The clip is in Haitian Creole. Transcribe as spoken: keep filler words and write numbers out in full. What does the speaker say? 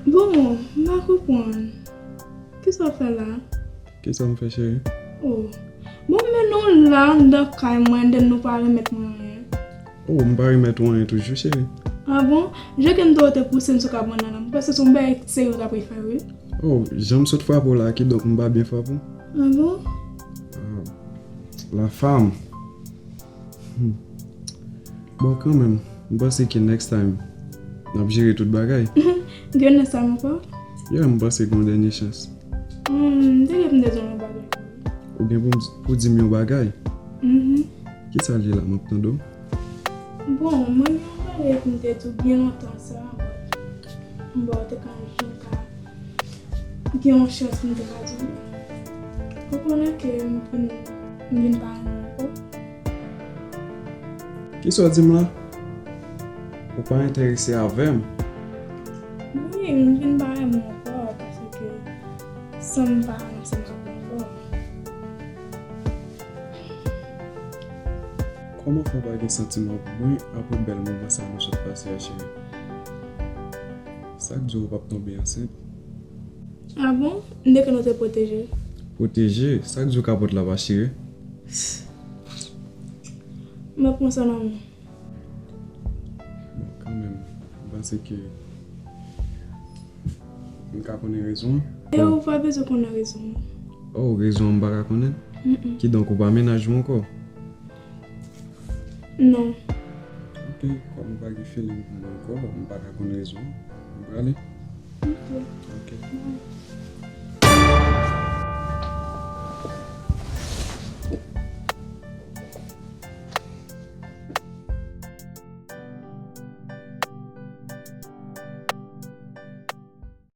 Bon, m pa konprann. Kisa w ap fè la? Kisa m fè, cheri? Oh. Bon, men nou la anndan kay mwen, then nou pa remèt mwen anyen. Oh, m pa remèt ou anyen toujou, cheri. Ah bon? Jan ke m te wè w te pouse m sou kabòn nan la, m panse se yon bagay serye w t ap fè, wi. Oh, jan m sot frape w la, kidonk m pa byen frape w. Ah bon? Ah, la femme. Hmm. Bon, kanmenm, m panse ke next time, n ap jere tout bagay. Gen next time ankò? Yeah, m panse gen yon dènye chans. Hmm, m te gen pou m te di w yon bagay. Ou gen pou m, pou di m yon bagay? Mhm. Kisa l ye la, m ap tande w? Bon, mwen gen yon bagay pou m te di w byen lontan sa, but, bon, te ka jan ka gen yon chans pou m te ka di w. Ou konnen ke m vin, m vin pa renmen w ankò. Kisa w di m la? Ou pa enterese avè m? Wi, m vin pa renmen w ankò, paske san m pa ansanm avè w ankò. Kòman fè w pa gen santiman pou mwen apre bèl moman sa nou sot pase a, cheri? Sa k di w pa p tonbe ansent? Ah bon? M te kwè nou te pwoteje. Pwoteje? Sa k di w kapòt la pa chire? M ap pran sa nan men w. Bon, kanmenm, m panse ke m ka konnen rezon an. E ou pa bezwen konnen rezon an. Oh, rezon an m pa ka konnen? Mm-mm. Kidonk, ou pa mennaj mwen ankò? Non. Ok, kòm ou pa gen feeling pou mwen ankò, m pa ka konn rezon an. M prale. Ok. Ok. Bye.